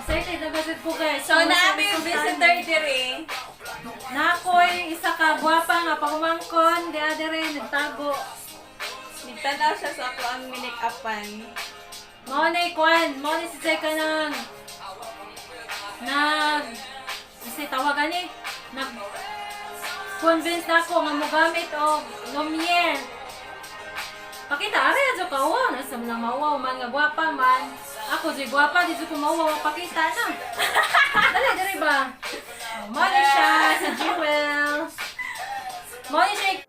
Excited na ba jud ko, guys? So, naa mi visitor diri. Nakoy isa ka gwapa nga pagumangkon, di adere nagtago. Nagtanaw siya sa ako ang minake-upan. Mao na kwan, mao ni si Zeka nang nag kasi tawagan ni nag convince na ako nga mogamit og Lumiere. Pakita ari adyo ka wow, nasa man lang mauwaw man nga gwapa man. Ako di gwapa di jud ko mauwaw pakita na. Dali diri ba? Oh, mao ni siya si Jewel. Mao ni siya.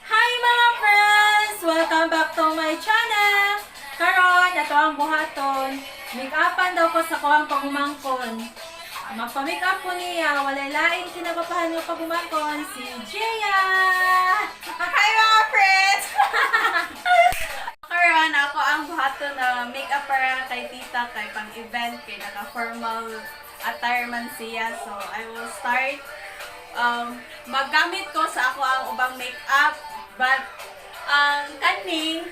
Hi, mga friends! Welcome back to my channel! Karon, ato ang buhaton. Make-upan daw ko sa kuang pagumangkon. Magpa-make up ko niya, walay laing kinapapahan nga pagumangkon, si Jaya! Hi, mga friends! Karon ako ang buhaton na make-up para kay tita kay pang event kay naka-formal attire man siya. So, I will start maggamit ko sa ako ang ubang make-up, but ang kaning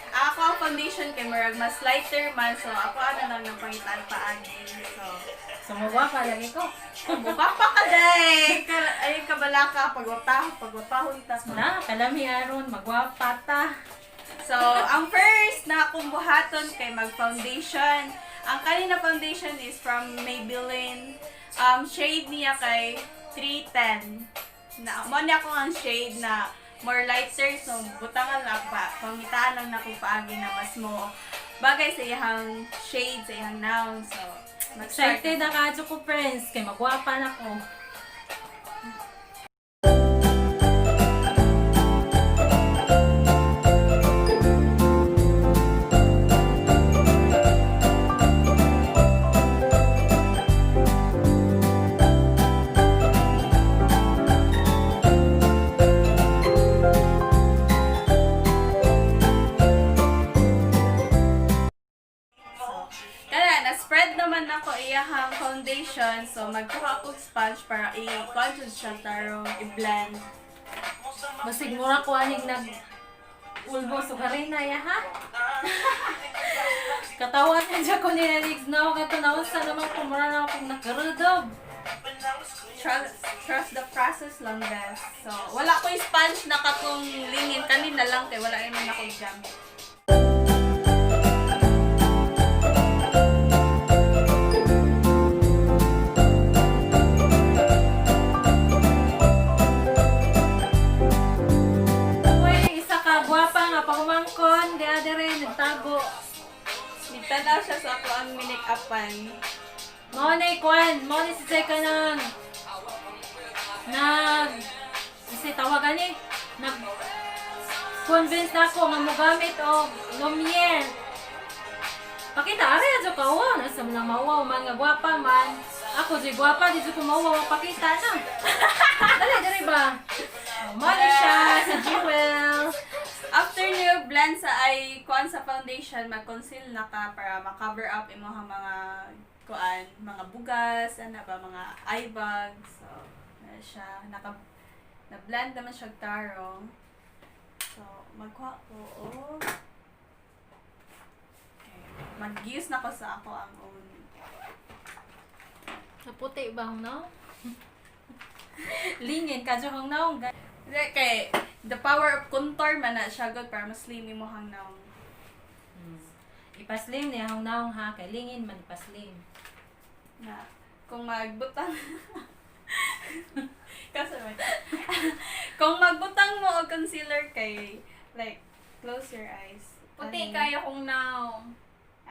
ako ang foundation kay murag mas lighter man, so ako ano lang ng pangitaan paagi. So, Sumuwa pa lagi ko. mukha pa ka day! Ay, kabala ka, pagwapahon, pagwapahon ta. Na, kalami aron, magwapa ta. So, ang first na akong buhaton kay mag-foundation. Ang kanina foundation is from Maybelline. Shade niya kay 310. Na, mo niya ako ang shade na more lighter. So, butangan lang pa. Pangitaan lang na kung paagi na mas mo bagay sa iyang shade, sa iyang noun. So, mag-start. Excited na kadyo ko, friends, kay magwapa na ko. Kaya, na-spread naman ako iyahang foundation. So, magkuha ako og sponge para i-conscious siya tarong i-blend. Basig mura ko aning nag ulbo so karina ya ha. Katawan na dyan ko ni Alex na ako naunsa naman ko mura na akong nakarudob. Trust the process lang, guys. So, wala ko yung sponge na katong lingin. Kanina lang, kay wala naman ako gamit. Uy, isa ka gwapa nga pagumangkon, di adere nagtago. Nagtanaw siya sa ako ang minake-upan. Mao na kwan, mao ni si Zeka nang nag kasi tawagan ni nag convince na ako nga mogamit og Lumiere. Pakita ari adyo ka wow, nasa man lang mauwaw man nga gwapa man. Ako di gwapa di jud ko mauwaw pakita na. Dali diri ba? Oh, mao ni siya si Jewel. After niyo blend sa ay kuan sa foundation, mag-conceal na ka para ma-cover up imong mga kuan, mga bugas, ano ba, mga eye bags. So, na siya naka na-blend naman siya og tarong. So, magkuha ko og okay. Mag-use na ko sa ako ang own. Naputi ba ang no? Lingin ka jud ang naong. Hindi, kay the power of contour man na siya good para mas slim imong naong. Ipaslim niya ang naong ha, kay lingin man ipaslim. Na kung magbutang kasi may kung magbutang mo og concealer kay like close your eyes. Puti Ani- kayo kong naong.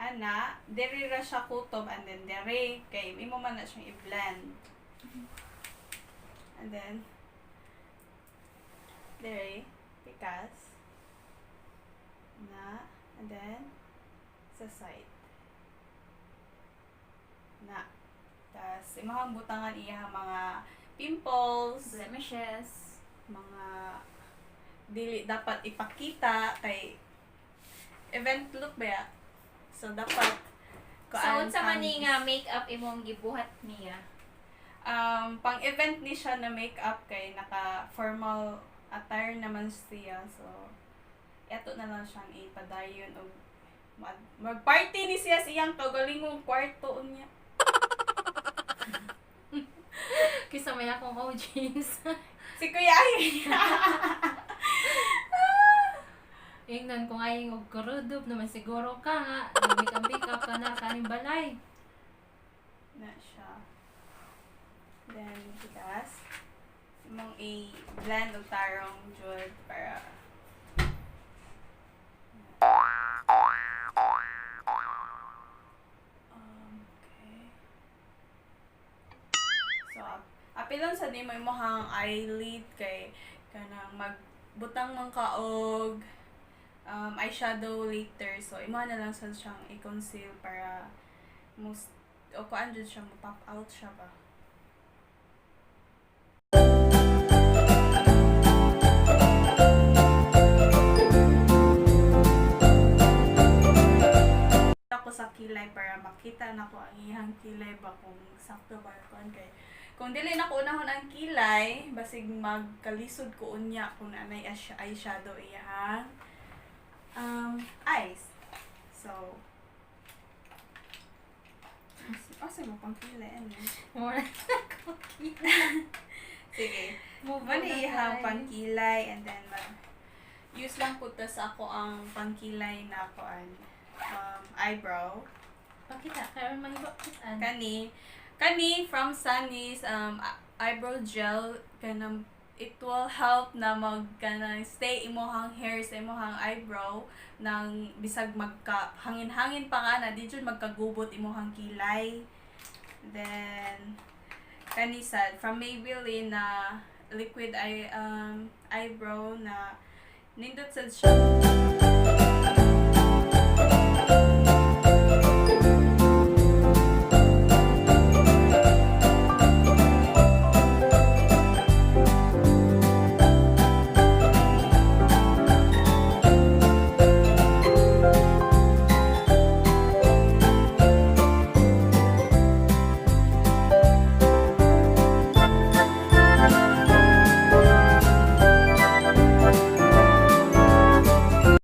Ana, diri ra siya kutob and then diri kay imo man na siyang i-blend. And then diri pikas na and then sa side. Na. Tas imong butangan iya mga pimples, Blemishes. mga dili dapat ipakita kay event look ba ya? So dapat So, unsa man ang- ni nga makeup imong gibuhat niya? Pang-event ni siya na makeup kay naka-formal attire naman siya. So, eto na lang siyang ipadayon og mag-party ni siya sa iyang kaugalingong kwarto niya. Kisa may akong OGs. Si Kuya ay. Ingnan ko nga yung og kurudob naman siguro ka nga. Nagmikap-mikap ka na kaning balay. Na siya. Then, tigas. Imong i-blend og tarong jud para okay. So, apilon sa nimo imong eyelid kay kanang magbutang man ka og eyeshadow later. So, imo na lang sad siyang i-conceal para most o kuan jud siya mo pop out siya ba. Ako sa kilay para makita na ko ang iyang kilay ba kung sakto ba kuan kay kung dili na ko unahon ang kilay basig magkalisod ko unya kung anay eyeshadow iyang eyes. So, asa mo pang kilay ano? More Sige. Move on Bali na iyang tayo. pangkilay and then mag use lang po to sa ako ang pangkilay na kuan eyebrow. Pakita, karon mahiba kitaan. Kani kani from Sunny's eyebrow gel, kanang it will help na mag kanang stay imong hair sa imong eyebrow nang bisag magka hangin-hangin pa ka na di jud magkagubot imong kilay. Then kani sad from Maybelline na liquid eyebrow na nindot sad siya.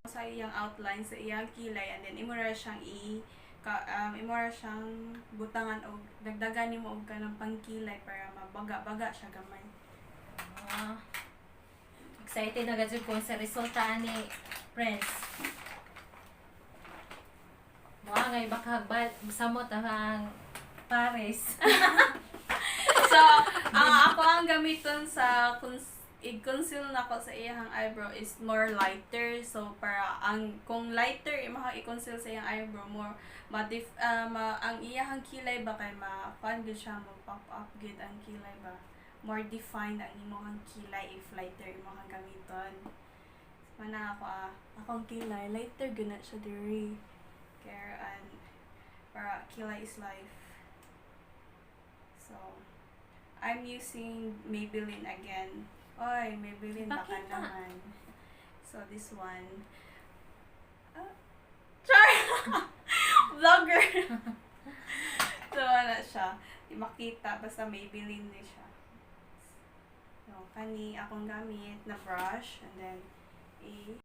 Sa iyang outline sa iyang kilay and then imo ra siyang i ka, imo ra siyang butangan og dagdagan nimo og kanang pangkilay para mabaga-baga siya gamay. Ah. Excited na gajud ko sa resulta ani Prince. Mukha nga baka samot ang Paris. So, ang ako ang gamiton sa i-conceal nako sa iyang eyebrow is more lighter. So, para ang kung lighter imo i-conceal sa iyang eyebrow, more ang iyang kilay ba kay ma kuan gyud siya, mo pop up gyud ang kilay ba. More defined ang imong kilay if lighter imong gamiton. Mana ako akong kilay lighter gyud na siya diri. Kaya and para kilay is life. So, I'm using Maybelline again. Oy, Maybelline baka Pakita. naman. So, this one. Ah, char! Vlogger! So, wala siya. Di makita. Basta Maybelline ni siya. So, kani akong gamit na brush. And then, i-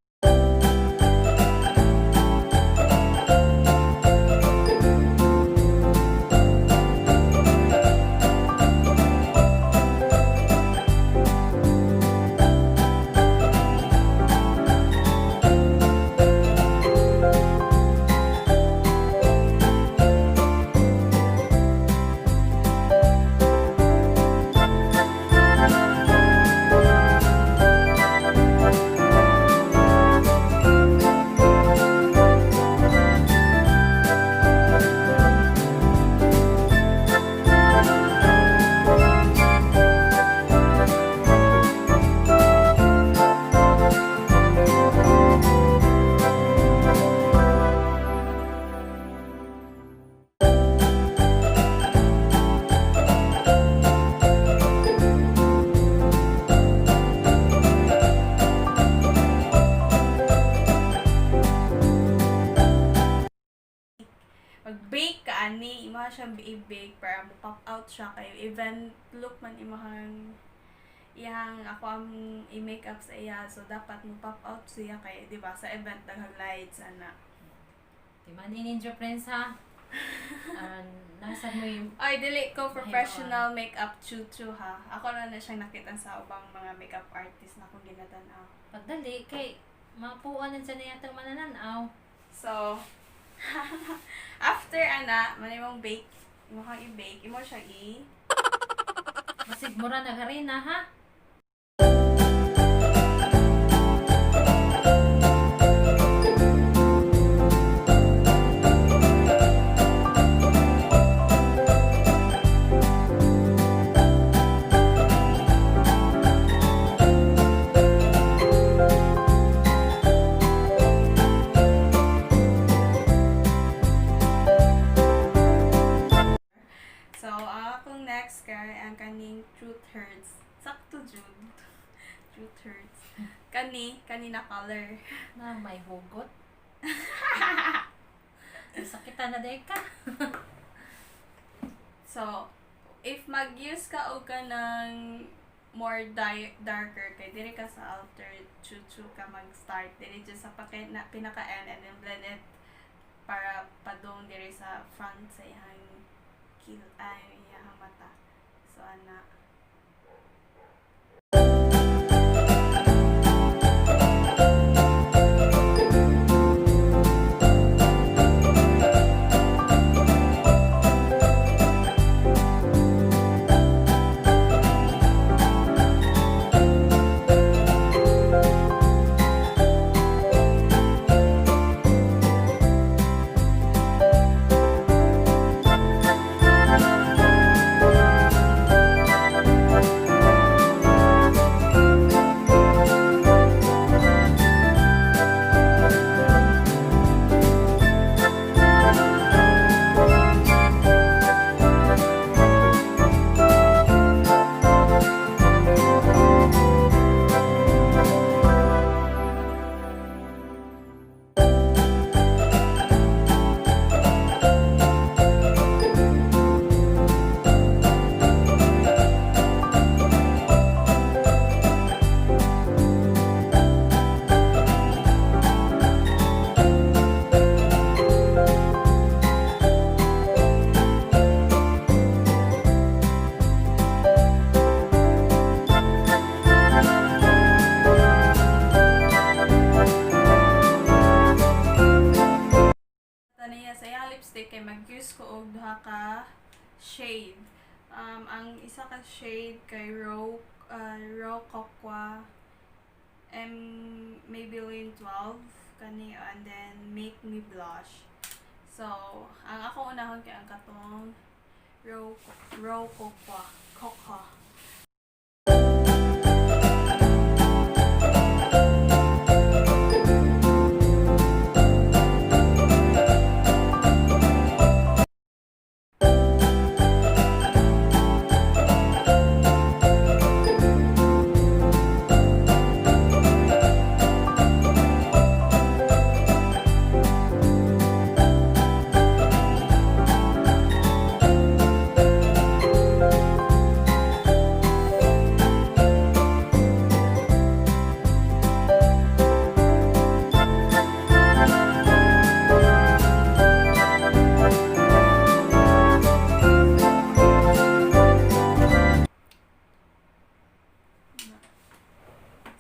siyang i-bake para mo pop out siya kay event look man imong iyang ako ang i-makeup sa iya, so dapat mo pop out siya kay, di ba, sa event daghang lights ana. Di man ninyo, friends, ha? Aron nasa mo yung Ay, dili ko professional makeup chuchu ha. Ako na na siyang nakita sa ubang mga makeup artist na akong ginatan-aw. Pagdali kay mapuan sa na yatang manananaw. So, after ana, man imong bake, imo kang i-bake, imo siya i Masig mura na na, ha? So, ang akong next kay ang kaning Truth Hurts. Sakto jud. Truth Hurts. Kani na color. Na may hugot. Sakitan na day ka. So, if mag-use ka og kanang more darker kay diri ka sa outer chuchu ka mag-start diri jud sa paket na pinaka end and then blend it para padung diri sa front sa iyang kil ay iyang mata. So ana. Taniya sa iyang lipstick kay mag-use ko og duha ka shade. Ang isa ka shade kay Raw Cocoa M Maybelline 12 kani and then Make Me Blush. So, ang ako unahon kay ang katong Raw Cocoa Cocoa.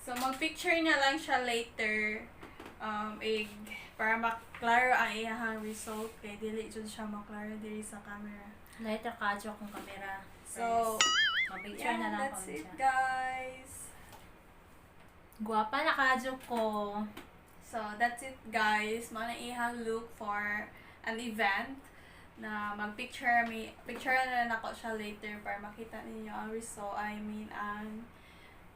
So, mag-picture na lang siya later. Ig, para maklaro ang iyahang result. Kay dili jud siya maklaro diri sa camera. Later ka akong kamera. So, Ma-picture yeah, na lang that's ko it, siya. Guys. Guwapa na kadyo ko. So, that's it, guys. Mao na iyang look for an event na mag-picture mi picture na lang ako siya later para makita ninyo ang result, I mean, ang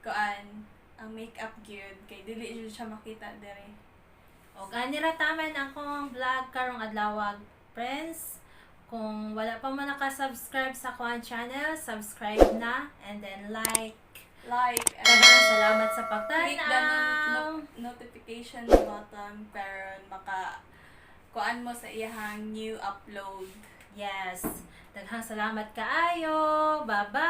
kuan, ang makeup gyud kay dili jud siya makita diri. O gani ra taman akong vlog karong adlaw, friends. Kung wala pa mo naka-subscribe sa kuan channel, subscribe na and then like. Like and Daghang salamat sa click the pagtanaw. Notification button para maka kuan mo sa iyang new upload. Yes. Daghang salamat kaayo. Bye-bye.